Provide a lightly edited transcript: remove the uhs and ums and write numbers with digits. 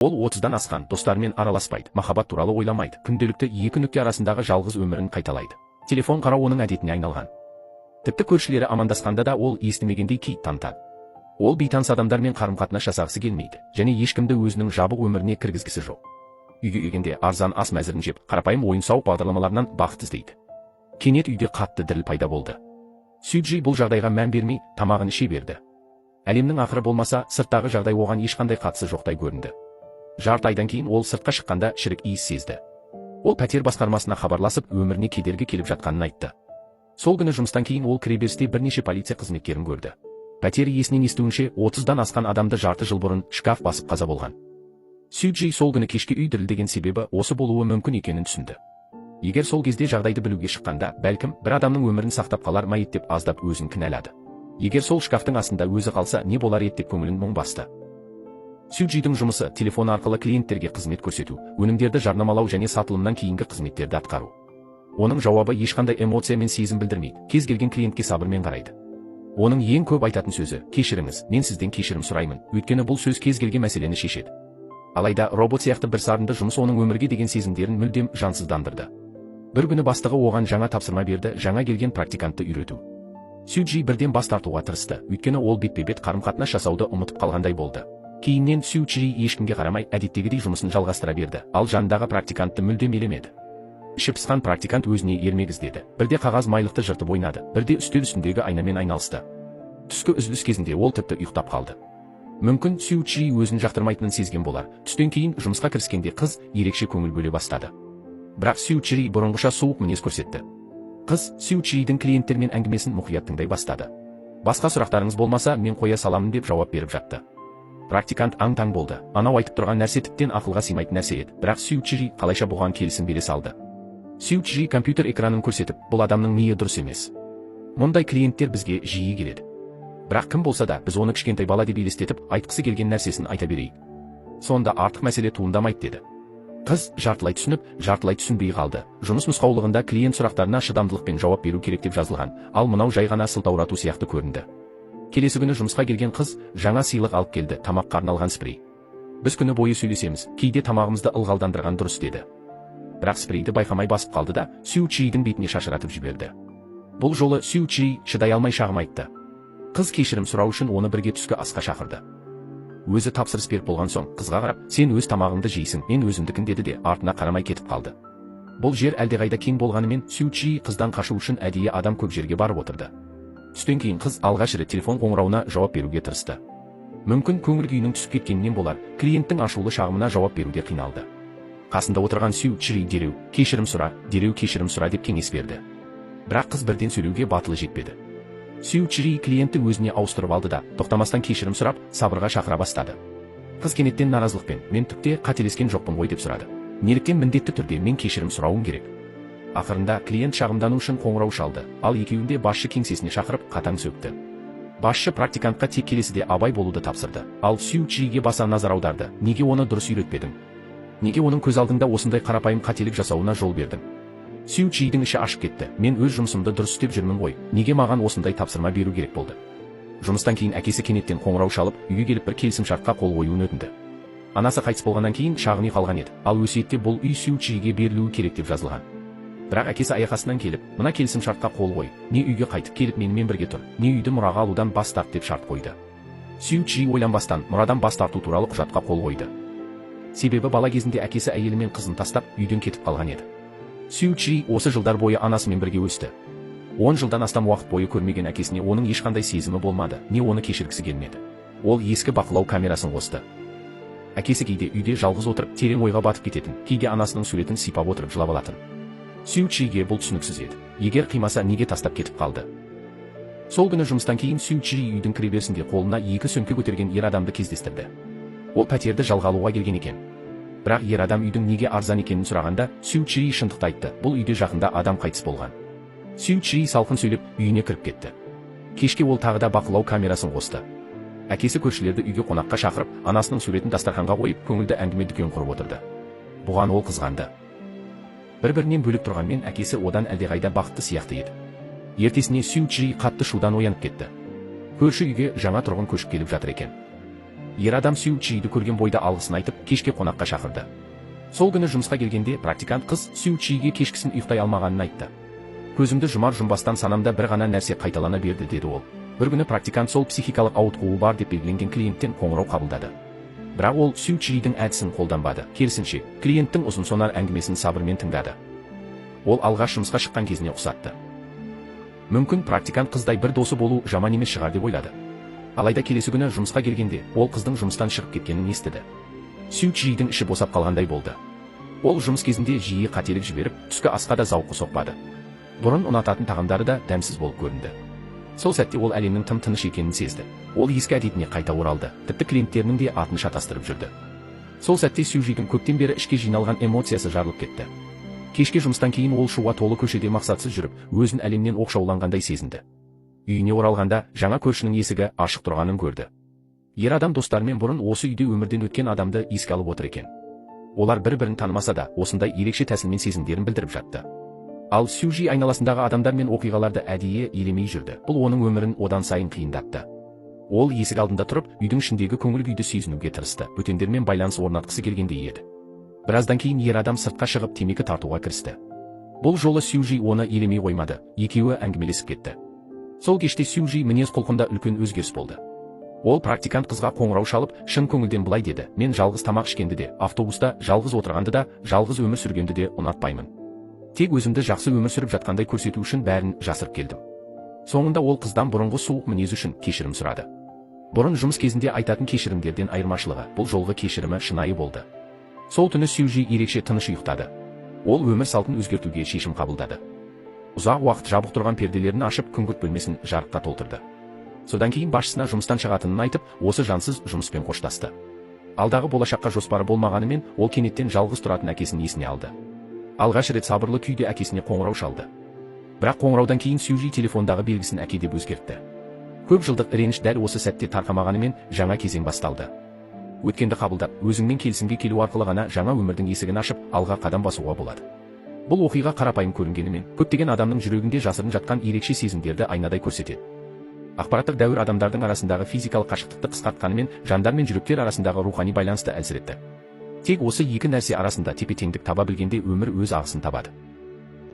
Ол 30-дан асқан, достарымен араласпайды, махаббат туралы ойламайды, күнделікті екі нүкте арасындағы жалғыз өмірін қайталайды. Телефон қарау оның әдетіне айналған. Тіпті көршілері амандасқанда да ол естімегендей кейіп танытады. Ол бейтаныс адамдармен қарым-қатынас жасағысы келмейді және ешкімді өзінің жабық өміріне кіргізгісі жоқ. Үйге келгенде арзан ас мәзірін жеп, қарапайым ойын-сауық бағдарламаларынан бақыт іздейді. Кенет үйде қатты діріл пайда болды. Сюджи бұл жағдайға мән бермей, тамағын іше берді. Әлемнің ақыры болмаса, сырттағы жағдай оған ешқандай қатысы жоқтай көрінді. Жарты айдан кейін ол сыртқа шыққанда шірік иіс сезді. Ол пәтер басқармасына хабарласып, өміріне кедергі келіп жатқанын айтты. Сол күні жұмыстан кейін ол кіреберісте бірнеше полиция қызметкерін көрді. Пәтер иесінен естуінше, 30-дан асқан адамды жарты жыл бұрын шкаф басып қаза болған. Сюджи сол күні кешке үй дірілдеген себебі осы болуы мүмкін екенін түсінді. Егер сол кезде жағдайды білуге шыққанда, бәлкім, бір адамның өмірін сақтап қалар ма еді деп аздап өзін кінәлады. Егер сол шкафтың астында өзі қалса, не болар еді деп көңілін мұң басты. Сюджидің жұмысы — телефон арқылы клиенттерге қызмет көрсету, өнімдерді жарнамалау және сатылымнан кейінгі қызметтерді атқару. Оның жауабы ешқандай эмоция мен сезім білдірмейді, кез келген клиентке сабырмен қарайды. Оның ең көп айтатын сөзі: «Кешіріңіз, мен сізден кешірім сұраймын», өйткені бұл сөз кез келген мәселені шешеді. Алайда робот сияқты бір сарынды жұмыс оның өмірге деген сезімдерін мүлдем жансыздандырды. Бір күні бастығы оған жаңа тапсырма берді: жаңа келген практикантты үйрету. Сюджи бірден бас тартуға тырысты, өйткені ол бетпе-бет қарым-қатынас жасауды ұмытып қалғандай болды. Кейіннен Сю Чжи ешкімге қарамай, әдеттегідей жұмысын жалғастыра берді, ал жанындағы практикантты мүлдем елемеді. Іші пысқан практикант өзіне ермек іздеді. Бірде қағаз майлықты жыртып ойнады, бірде үстел үстіндегі айнамен айналысты. Түскі үзіліс кезінде ол тіпті ұйықтап қалды. Мүмкін, Сю Чжи өзін жақтырмайтынын сезген болар. Түстен кейін жұмысқа кіріскенде қыз ерекше көңіл бөле бастады. Бірақ Сю Чжи бұрынғыша суық мінез көрсетті. Қыз Сю Чжидің клиенттермен әңгімесін мұқият тыңдай бастады. «Басқа сұрақтарыңыз болмаса, мен қоя саламын», — деп жауап беріп жатты. Практикант аң-таң болды. Анау айтып тұрған нәрсе тіптен ақылға сыймайтын нәрсе еді, бірақ Сю Чжи қалайша бұған келісім бере салды? Сю Чжи компьютер экранын көрсетіп: «Бұл адамның миы дұрыс емес. Мұндай клиенттер бізге жиі келеді. Бірақ кім болса да, біз оны кішкентай бала деп елестетіп, айтқысы келген нәрсесін айта берейік. Сонда артық мәселе туындамайды», — деді. Қыз жартылай түсініп, жартылай түсінбей қалды. Жұмыс нұсқаулығында клиент сұрақтарына шыдамдылықпен жауап беру керек деп жазылған, ал мынау жай ғана сылтаурату сияқты көрінді. Келесі күні жұмысқа келген қыз жаңа сыйлық алып келді: тамаққа арналған спрей. «Біз күні бойы сөйлесеміз, кейде тамағымызды ылғалдандырған дұрыс», — деді. Бірақ спрейді байқамай басып қалды да, Сю Чидің бетіне шашыратып жіберді. Бұл жолы Сю Чи шыдай алмай шағым айтты. Қыз кешірім сұрау үшін оны бірге түскі асқа шақырды. Өзі тапсырыс беріп болған соң, қызға қарап: «Сен өз тамағыңды жейсің, мен өзімдікін», — деді де, артына қарамай кетіп қалды. Бұл жер әлдеқайда кең болғанымен, Сю Чи қыздан қашу үшін әдейі адам көп жерге барып отырды. Түстен кейін қыз алғаш рет телефон қоңырауына жауап беруге тырысты. Мүмкін, көңіл күйінің түсіп кеткенінен болар, клиенттің ашулы шағымына жауап беруде қиналды. Қасында отырған Сю Чжи «Дереу кешірім сұра, дереу кешірім сұра», — деп кеңес берді. Бірақ қыз бірден сөйлеуге батылы жетпеді. Сю Чжи клиентті өзіне ауыстырып алды да, тоқтамастан кешірім сұрап, сабырға шақыра бастады. Қыз кенеттен наразылықпен: «Мен түкте қателескен жоқпын ғой», — деп сұрады. «Неліктен міндетті түрде мен кешірім сұрауым керек?» Ақырында клиент шағымдану үшін қоңырау шалды, ал екеуін де басшы кеңсесіне шақырып, қатаң сөкті. Басшы практикантқа тек келесіде абай болуды тапсырды, ал Сю Чжиге баса назар аударды: «Неге оны дұрыс үйретпедің? Неге оның көз алдыңда осындай қарапайым қателік жасауына жол бердің?» Сю Чжидің іші ашып кетті: «Мен өз жұмысымды дұрыс істеп жүрмін ғой, неге маған осындай тапсырма беру керек болды?» Жұмыстан кейін әкесі кенеттен қоңырау шалып, үйге келіп, бір келісімшартқа қол қоюын өтінді. Анасы қайтыс болғаннан кейін шағын үй қалған еді, ал өсиетте бұл үй Сю Чжиге берілуі керек деп жазылған. Бірақ әкесі аяқ астынан келіп: «Мына келісімшартқа қол қой, не үйге қайтып келіп менімен бірге тұр, не үйді мұраға алудан бас тарт», — деп шарт қойды. Сю Чжи ойланбастан мұрадан бас тарту туралы құжатқа қол қойды. Себебі бала кезінде әкесі әйелі мен қызын тастап, үйден кетіп қалған еді. Сю Чжи осы жылдар бойы анасымен бірге өсті. 10 жылдан астам уақыт бойы көрмеген әкесіне оның ешқандай сезімі болмады, не оны кешіргісі келмеді. Ол ескі бақылау камерасын қосты. Әкесі кейде үйде жалғыз отырып, терең ойға батып кететін, кейде анасының суретін сипап отырып жылап алатын. Сю Чжиге бұл түсініксіз еді. Егер қимаса, неге тастап кетіп қалды? Сол күні жұмыстан кейін Сю Чжи үйдің кіреберісінде қолына екі сөмке көтерген ер адамды кездестірді. Ол пәтерді жалға алуға келген екен. Бірақ ер адам үйдің неге арзан екенін сұрағанда, Сю Чжи шындықты айтты: бұл үйде жақында адам қайтыс болған. Сю Чжи салқын сөйлеп, үйіне кіріп кетті. Кешке ол тағы да бақылау камерасын қосты. Әкесі көршілерді үйге қонаққа шақырып, анасының суретін дастарханға қойып, көңілді әңгіме дүкен құрып отырды. Бұған ол қызғанды. Бір-бірінен бөлек тұрғанмен, әкесі одан әлдеқайда бақытты сияқты еді. Ертесіне Сю Чжи қатты шудан оянып кетті. Көрші үйге жаңа тұрғын көшіп келіп жатыр екен. Ер адам Сю Чжиді көрген бойда алғысын айтып, кешке қонаққа шақырды. Сол күні жұмысқа келгенде практикант қыз Сю Чжиге кешкісін ұйықтай алмағанын айтты. «Көзімді жұмар жұмбастан санамда бір ғана нәрсе қайталана берді», – деді ол. Бір күні практикант сол психикалық ауытқуы бар деп белгіленген клиенттен қоңырау қабылдады. Бірақ ол Сю Чжидің әдісін қолданбады. Керісінше, клиенттің ұзын сонар әңгімесін сабырмен тыңдады. Ол алғаш жұмысқа шыққан кезіне ұқсатты. Мүмкін, практикант қыздай бір досы болу жаман емес шығар деп ойлады. Алайда келесі күні жұмысқа келгенде ол қыздың жұмыстан шығып кеткенін естіді. Сю Чжидің іші босап қалғандай болды. Ол жұмыс кезінде жиі қателік жіберіп, түскі асқа да зауқы соқпады. Бұрын ұнататын тағамдары да дәмсіз болып көрінді. Сол сәтте ол әлемнің тым тыныш екенін сезді. Ол ескі әдетіне қайта оралды, тіпті клиенттерінің де атын шатастырып жүрді. Сол сәтте Сюжидің көптен бері ішке жиналған эмоциясы жарылып кетті. Кешке жұмыстан кейін ол шуға толы көшеде мақсатсыз жүріп, өзін әлемнен оқшауланғандай сезінді. Үйіне оралғанда жаңа көршінің есігі ашық тұрғанын көрді. Ер адам достарымен бұрын осы үйде өмірден өткен адамды еске алып отыр екен. Олар бір-бірін танымаса да, осындай ерекше тәсілмен сезімдерін білдіріп жатты. Ал Сюжи айналасындағы адамдар мен оқиғаларды әдейі елемей жүрді. Бұл оның өмірін одан сайын қиындатты. Ол есік алдында тұрып, үйдің ішіндегі көңіл күйді сезінуге тырысты. Бөтендермен байланыс орнатқысы келгендей еді. Біраздан кейін ер адам сыртқа шығып, темекі тартуға кірісті. Бұл жолы Сюжи оны елемей қоймады. Екеуі әңгімелесіп кетті. Сол кеште Сюжи мінез құлқында үлкен өзгеріс болды. Ол практикант қызға қоңырау шалып, шын көңілден былай деді: «Мен жалғыз тамақ ішкенді де, автобуста жалғыз отырғанды да, жалғыз өмір сүргенді де ұнатпаймын. Тек өзімді жақсы өмір сүріп жатқандай көрсету үшін бәрін жасырып келдім». Соңында ол қыздан бұрынғы суық мінезі үшін кешірім сұрады. Бұрын жұмыс кезінде айтатын кешірімдерден айырмашылығы, бұл жолғы кешірімі шынайы болды. Сол түні Сюжи ерекше тыныш ұйықтады. Ол өмір салтын өзгертуге шешім қабылдады. Ұзақ уақыт жабық тұрған перделерін ашып, күңгірт бөлмесін жарыққа толтырды. Содан кейін басшысына жұмыстан шығатынын айтып, осы жансыз жұмыспен қоштасты. Алдағы болашаққа жоспары болмағанымен, ол кенеттен жалғыз тұратын әкесін есіне алды. Алғаш рет сабырлы күйде әкесіне қоңырау шалды. Бірақ қоңыраудан кейін Сюжи телефондағы белгісін «әке» деп өзгертті. Көп жылдық реніш дәл осы сәтте тарқамағанымен, жаңа кезең басталды. Өткенді қабылдап, өзіңмен келісімге келу арқылы ғана жаңа өмірдің есігін ашып, алға қадам басуға болады. Бұл оқиға қарапайым көрінгенімен, көптеген адамның жүрегінде жасырын жатқан ерекше сезімдерді айнадай көрсетеді. Ақпараттық дәуір адамдардың арасындағы физикалық қашықтықты қысқартқанымен, жандар мен жүректер арасындағы рухани байланысты әлсіретті. Тек осы екі нәрсе арасында тепе теңдік таба білгенде өмір өз ағысын табады.